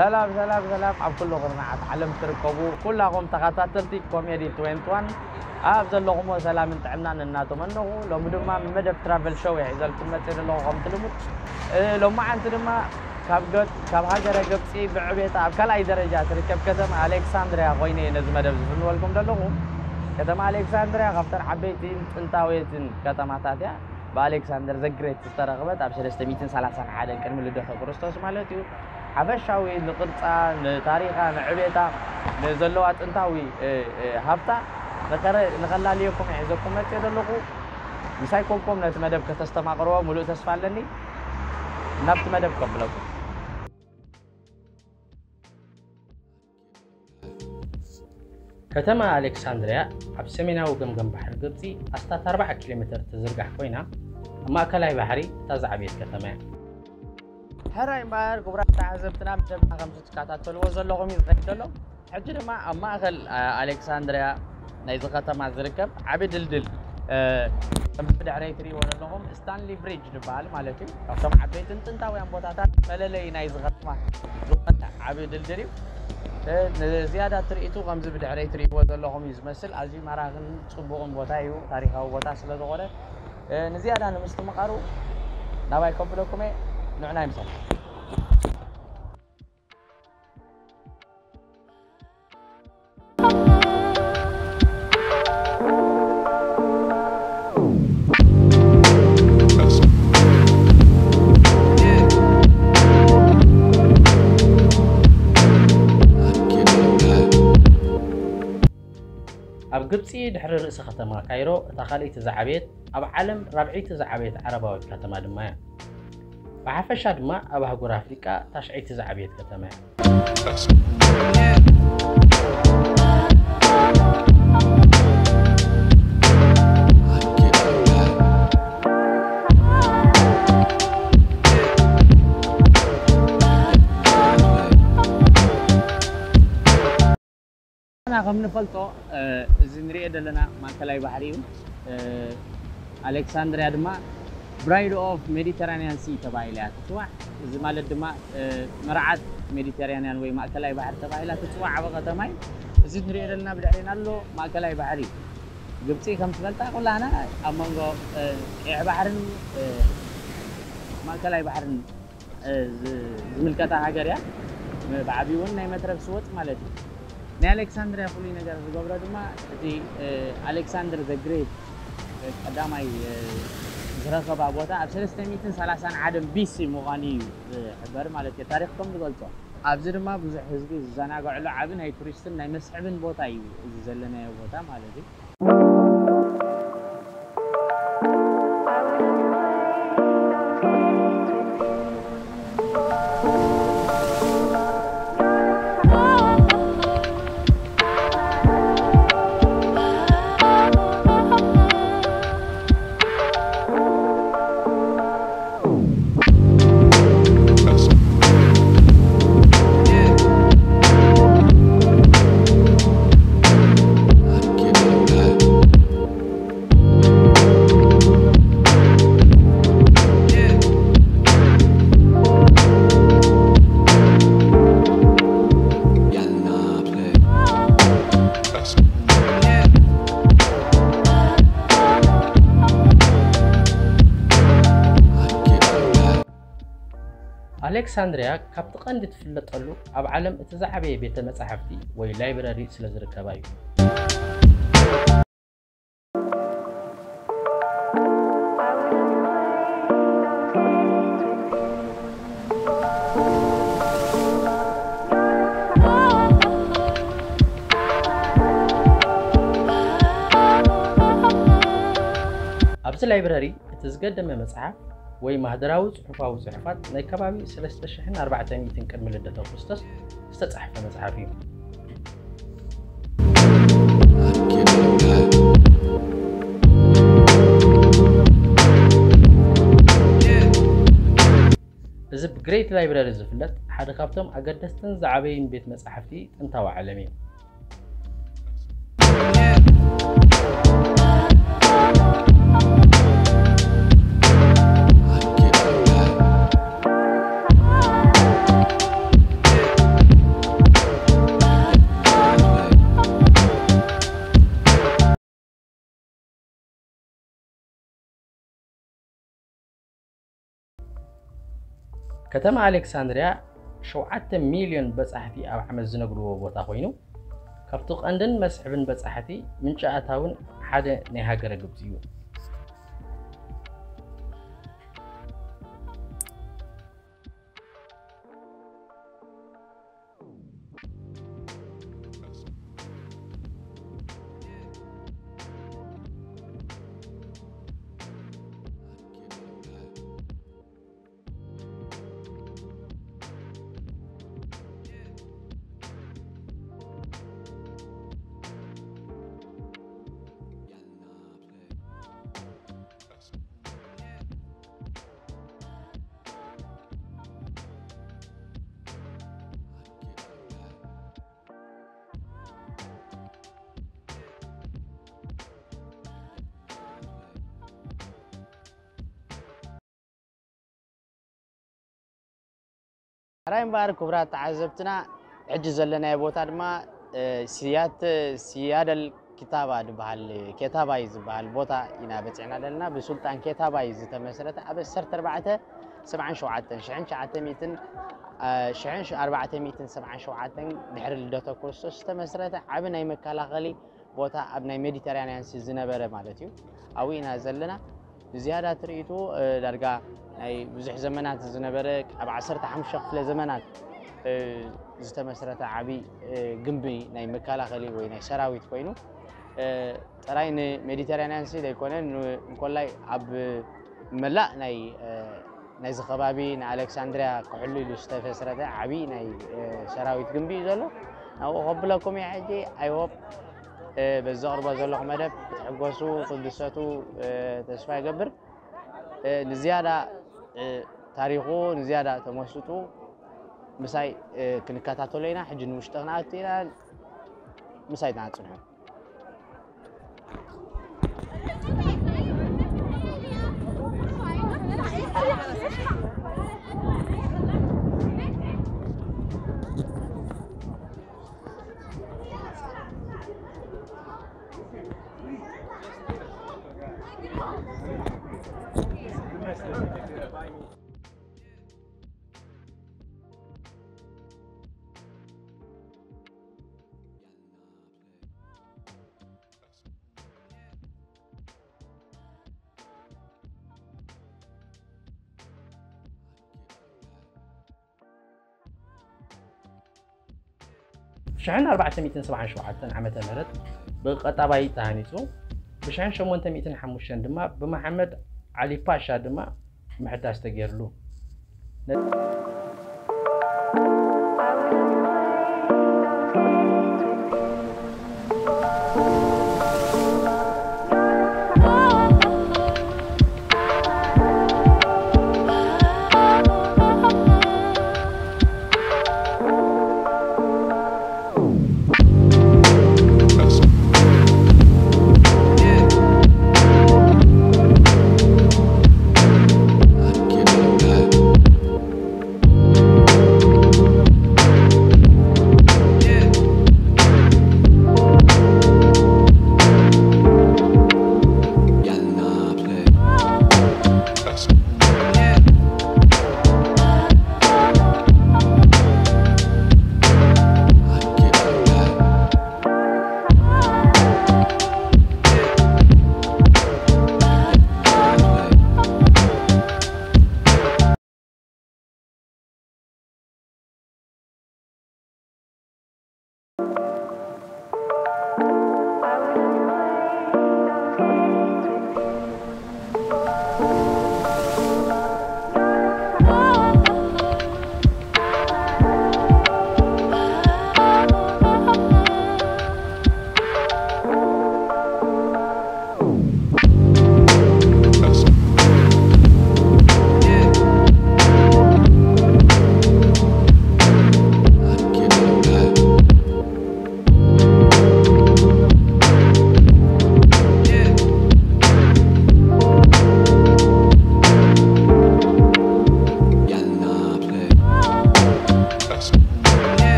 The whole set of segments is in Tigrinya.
ሰላም ሰላም ሰላም፣ ኣብ ኩሉ ኩርናዓት ዓለም ትርከቡ ኩላኹም ተኸታተልቲ ኮሜዲ ትዌንቲ ዋን፣ ኣብ ዘለኹሞ ሰላምን ጥዕናን እናተመነኹ፣ ሎሚ ድማ መደብ ትራቨል ሾው እየ ሒዘልኩም መፅእ ዘለኹ። ከምቲ ልሙድ፣ እ፣ ሎማዓንቲ ድማ ካብ ገ-፣ ካብ ሃገረ ግብፂ ብዕቤታ ኣብ ካልኣይ ደረጃ ትርከብ ከተማ ኣሌክሳንድሪያ ኮይነ እየ ነዚ መደብ ዝፍንወልኩም ዘለኹ። ከተማ ኣሌክሳንድሪያ ካብተን ዓበይትን ጥንታውየትን ከተማታት እያ። ብኣሌክሳንደር ዘግሬት ዝተረኽበት ኣብ ሰለስተ ሚእትን ሰላሳን ሓደን ቅድሚ ልደተ ክርስቶስ ማለት እዩ። ሓፈሻዊ ንቅርጻ፣ ንታሪኻ፣ ንዕቤታ፣ ንዘለዋ ጥንታዊ፣ እ፣ እ፣ ሃብታ ንኸረ-፣ ንኸላልየኩም እየ ሒዘኩም መጽእ ዘለኹ። ምሳይ ኮንኩም ነቲ መደብ ከተስተማቕርዎ ሙሉእ ተስፋ ኣለኒ። ናብቲ መደብ ከብለኩም። ከተማ ኣሌክሳንድርያ ኣብ ሰሜናዊ ገምገም ባሕሪ ግብጺ ኣስታት ኣርብዓ ኪሎ ሜተር ትዝርጋሕ ኮይና፣ ኣብ ማእከላይ ባሕሪ እታ ዝዓበየት ከተማ እያ። ሕራይ እምበኣር፣ ክቡራት ተዓዘብትና፣ ብደምና ከምዚ ትከታተልዎ ዘለኹም እዩ ዝኸይድ ዘሎ። ሕጂ ድማ ኣብ ማእከል፣ ኣ-፣ ኣሌክሳንድርያ ናይዚ ከተማ ዝርከብ ዓቢ ድልድል፣ እ፣ ከምዚ ብድሕረይ ትርእይዎ ዘለኹም ስታንሊ ብሪጅ ዝበሃል ማለት እዩ። ካብቶም ዓበይትን ጥንታውያን ቦታታት መለለዪ ናይዚ ከተማ ዝኾነ ዓቢ ድልድል እዩ። እ፣ ንዝያዳ ትርኢቱ ከምዚ ብድሕረይ ትርእይዎ ዘለኹም እዩ ዝመስል። ኣዝዩ ማራኽን ጽቡቕን ቦታ እዩ፣ ታሪኻዊ ቦታ ስለ ዝኾነ። እ፣ ንዝያዳ ንምስትምቓሩ ናባይ ከብለኩም እየ። ንዑና ይምሰል። ኣብ ግብጺ ድሕሪ ርእሲ ከተማ ካይሮ እታ ካልኣይቲ ዝዓበየት፣ ኣብ ዓለም ራብዐይቲ ዝዓበየት ዓረባዊት ከተማ ድማ እያ። ብሓፈሻ ድማ ኣብ ኣህጉር ኣፍሪቃ ታሽዐይቲ ዝዓበየት ከተማ እያ። ንሕና ከም ንፈልጦ፣ እ፣ እዚ ንሪኦ ዘለና ማእከላይ ባሕሪ እዩ። እ፣ ኣሌክሳንድርያ ድማ ብራይድ ኦፍ ሜዲተራንያን ሲ ተባሂላ እያ ትጽዋዕ። እዚ ማለት ድማ፣ እ፣ መርዓት ሜዲተራንያን ወይ ማእከላይ ባሕሪ ተባሂላ ትጽዋዕ ዓቢ ከተማ እዩ። እዚ ንሪኦ ዘለና ብድሕሬና ኣሎ ማእከላይ ባሕሪ እዩ። ግብጺ ከም ትፈልጣ ኩላና ኣብ መንጎ፣ እ፣ ቀይሕ ባሕርን፣ እ፣ ማእከላይ ባሕርን እ፣ ዝ-፣ ዝምልከታ ሃገር እያ። ብዓቢኡ እውን ናይ መትረብ ስወጥ ማለት እዩ። ናይ ኣሌክሳንድርያ ፍሉይ ነገር ዝገብሮ ድማ እቲ፣ እ፣ ኣሌክሳንደር ዘ ግሬት፣ እ፣ ቀዳማይ፣ እ፣ ዝረኸባ ቦታ ኣብ ሰለስተ ሚእትን ሰላሳን ሓደን ቢ ሲ ምዃኑ እዩ ዝሕበር ማለት እዩ። ታሪኽ ከም ዝገልጾ። ኣብዚ ድማ ብዙሕ ህዝቢ ዝዘናግዐሉ ዓቢ ናይ ቱሪስትን ናይ መስሕብን ቦታ እዩ እዚ ዘለናዮ ቦታ ማለት እዩ። ኣሌክሳንድርያ ካብቲ ቀንዲ ትፍለጠሉ ኣብ ዓለም እቲ ዝዓበየ ቤተ መጻሕፍቲ ወይ ላይብረሪ ስለ ዝርከባ እዩ። ኣብዚ ላይብረሪ እቲ ዝገደመ መጽሓፍ ወይ ማህደራዊ ጽሑፋዊ ጽሑፋት ናይ ከባቢ ሰለስተ ሽሕን ኣርባዕተ ሚእትን ቅድሚ ልደተ ክርስቶስ ዝተጻሕፈ መጽሓፍ እዩ። እዚ ብግሬት ላይብረሪ ዝፍለጥ ሓደ ካብቶም ኣገደስትን ዝዓበዩን ቤት መጻሕፍቲ ጥንታዊ ዓለም እዩ። ከተማ ኣሌክሳንድርያ ሸውዓተ ሚልዮን በጻሕቲ ኣብ ዓመት ዝነብርዎ ቦታ ኮይኑ፣ ካብቲ ቀንድን መስሕብን በጻሕቲ ምንጪ ኣታውን ሓደ ናይ ሃገረ ግብጺ እዩ። ሕራይ እምበኣር ክቡራት ተዓዘብትና፣ ሕጂ ዘለናዮ ቦታ ድማ፣ እ፣ ሲያት-፣ ሲያደል ኪታባ ዝበሃል፣ ኬታባይ ዝበሃል ቦታ ኢና በጺሕና ዘለና። ብሱልጣን ኬታባይ ዝተመስረተ ኣብ ዓሰርተ ኣርባዕተ ሰብዓን ሸውዓተን፣ ሽሕን ትሽዓተ ሚእትን፣ እ፣ ሽሕን ኣርባዕተ ሚእትን ሰብዓን ሸውዓተን ድሕሪ ልደተ ክርስቶስ ዝተመስረተ ዓቢ ናይ መከላኸሊ ቦታ ኣብ ናይ ሜዲተራንያን ሲ ዝነበረ ማለት እዩ። ኣብኡ ኢና ዘለና። ብዝያዳ ትርኢቱ፣ እ፣ ዳርጋ ናይ ብዙሕ ዘመናት ዝነበረ፣ ኣብ ዓሰርተ ሓሙሽተ ክፍለ ዘመናት፣ እ፣ ዝተመስረተ ዓቢ፣ እ፣ ግንቢ ናይ መከላኸሊ ወይ ናይ ሰራዊት ኮይኑ፣ እ፣ ጥራይ ንሜዲተራንያን ሲ ዘይኮነ፣ ን-፣ እንኮላይ ኣብ መላእ ናይ፣ እ፣ ናይዚ ከባቢ ንኣሌክሳንድርያ ክሕሉ ኢሉ ዝተመስረተ ዓቢ ናይ፣ እ፣ ሰራዊት ግንቢ እዩ ዘሎ። ናብኡ ከብለኩም እየ ሕጂ። I hope፣ እ፣ በዚ ዘቕርቦ ዘለኹ መደብ ክትሕጎሱ፣ ክትድሰቱ፣ እ፣ ተስፋ ይገብር። እ፣ ንዝያዳ፣ እ፣ ታሪኹ ንዝያዳ ተመስጡ ምሳይ፣ እ፣ ክንከታተሎ ኢና። ሕጂ ንውሽጢ ክንኣቱ ኢና። ምሳይ ትናጽንሑ። ሽሕን ኣርባዕተ ሚእትን ሰብዓን ሸውዓተን ዓመተ ምህረት ብቐጣባይ ተሃኒጹ፣ ብሽሕን ሸሞንተ ሚእትን ሓሙሽተን ድማ ብመሓመድ ዓሊ ፓሻ ድማ ምሕዳስ ተገይርሉ።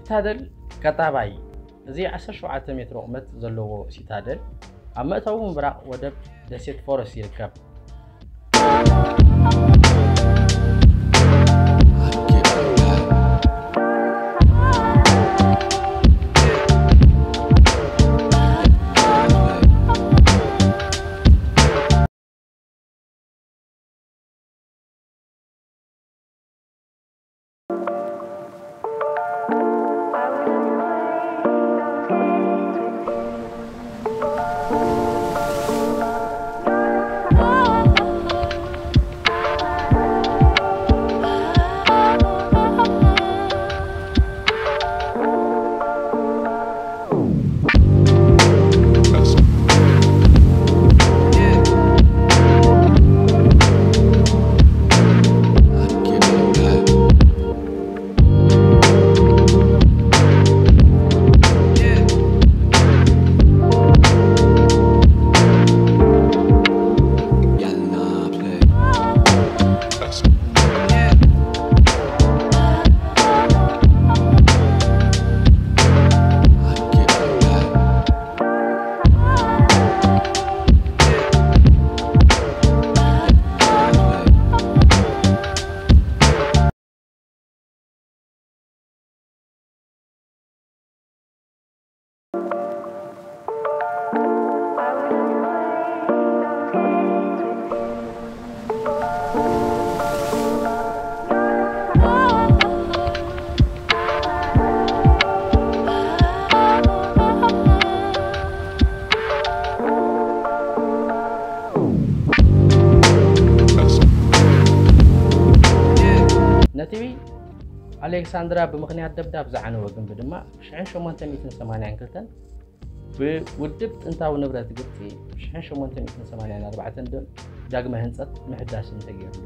ሲታደል ቀጣባይ። እዚ ዓሰርተ ሸውዓተ ሜትሮ ቁመት ዘለዎ ሲታደል ኣብ መእተዊ ምብራቕ ወደብ ደሴት ፎረስ ይርከብ። ነቲ ኣሌክሳንድራ ብምኽንያት ደብዳብ ዝዓነወ ግንቢ ድማ፣ ብ ሸሞንተ ሚእትን ሰማንያን ክልተን ብውድብ ጥንታዊ ንብረት ግብጺ፣ ብ ሸሞንተ ሚእትን ሰማንያን ኣርባዕተን ዳግመ ህንጸት ምሕዳስን ተገይሩሉ።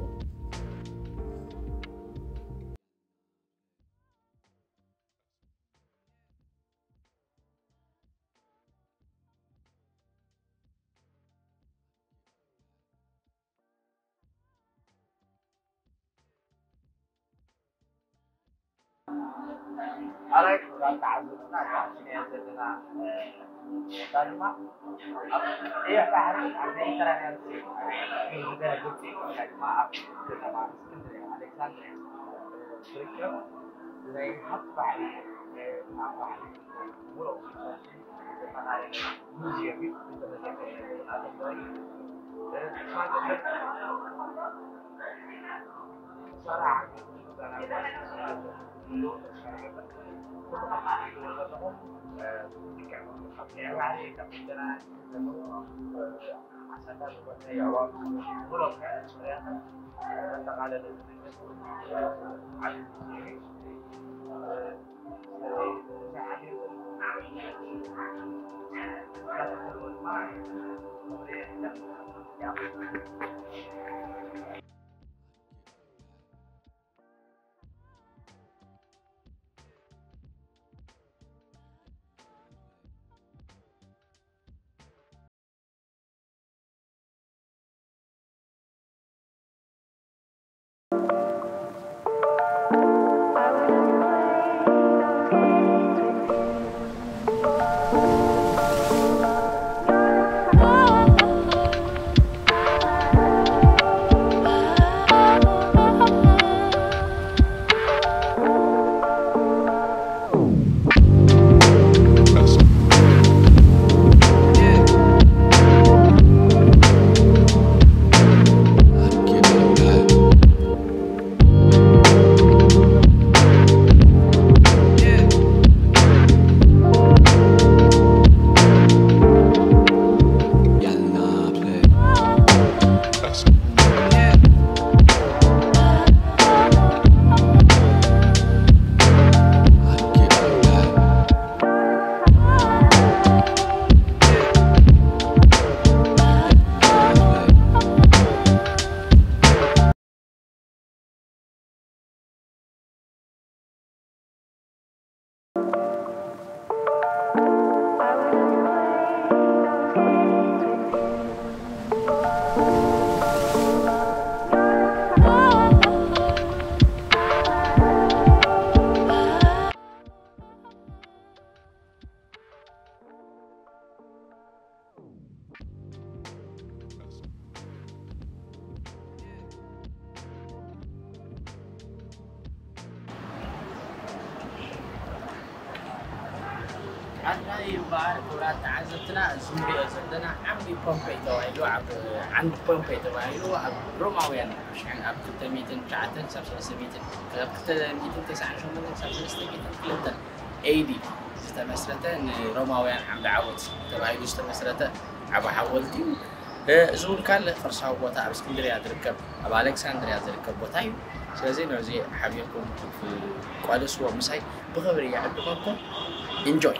ኣራይ ክቡራት ተዓዘብትና፣ እዛ ሕጂ ዘለና፣ እ፣ ቦታ ድማ ኣብ ቀይሕ ባሕሪ፣ ኣብ ሜዲተራንያን ሲ፣ ኣብ ሃገረ ግብጺ፣ ብፍላይ ድማ ኣብ ከተማ እስክንድርያ፣ ኣሌክሳንድርያ፣ እ፣ ትርከብ ናይ ሃብቲ ባሕሪ፣ እ፣ ኣብ ባሕሪ ሙሉእ ዘጠቓለለ ሙዚየም እዩ። እንተመዘገበ፣ እ፣ ኣድላይ እምበኣር ክቡራት ተዓዘብትና፣ እዚ ንሪኦ ዘለና ዓቢ ፖምፔይ ተባሂሉ ኣብ ዓንዲ ፖምፔይ ተባሂሉ ኣብ ሮማውያን ሽሕን ኣብ ክልተ ሚእትን ትሽዓተን ክሳብ ሰለስተ ሚእትን ካብ ክልተ ሚእትን ተስዓን ሸሞንተን ክሳብ ሰለስተ ሚእትን ክልተን ኤዲ ዝተመስረተ ንሮማውያን ዓምዲ ዓወት ተባሂሉ ዝተመስረተ ዓቢ ሓወልቲ እዩ። እዚ እውን ካልእ ቅርሳዊ ቦታ ኣብ እስክንድርያ ዝርከብ ኣብ ኣሌክሳንድርያ ዝርከብ ቦታ እዩ። ስለዚ ነዚ ሓቢርኩም ክትቋደስዎ ምሳይ ብኽብሪ ይዕድመኩም። ኢንጆይ።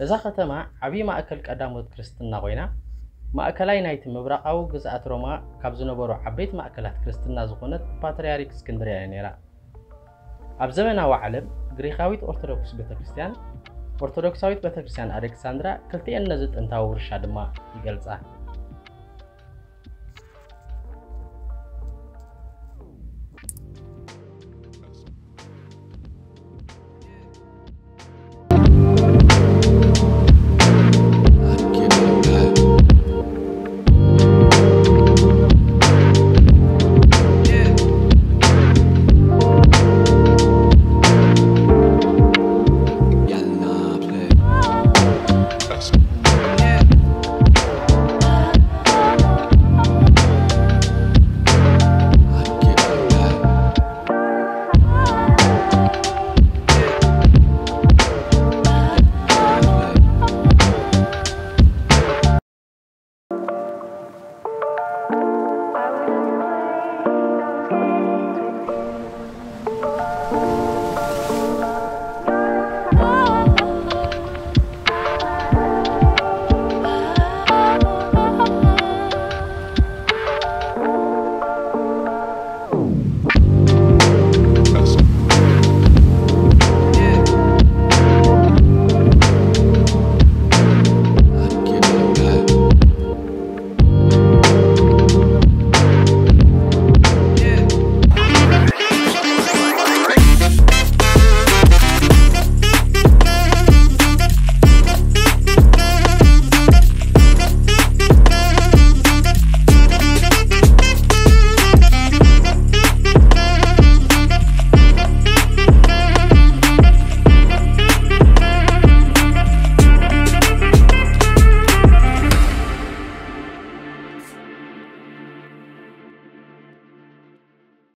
እዛ ከተማ ዓብዪ ማእከል ቀዳሞት ክርስትና ኮይና፣ ማእከላይ ናይቲ ምብራቓዊ ግዝኣት ሮማ ካብ ዝነበሩ ዓበይቲ ማእከላት ክርስትና ዝኾነት ፓትርያርክ እስክንድርያ እያ ነይራ። ኣብ ዘመናዊ ዓለም፣ ግሪኻዊት ኦርቶዶክስ ቤተክርስትያን፣ ኦርቶዶክሳዊት ቤተክርስትያን ኣሌክሳንድራ፣ ክልቲኤን ነዚ ጥንታዊ ውርሻ ድማ ይገልጻ።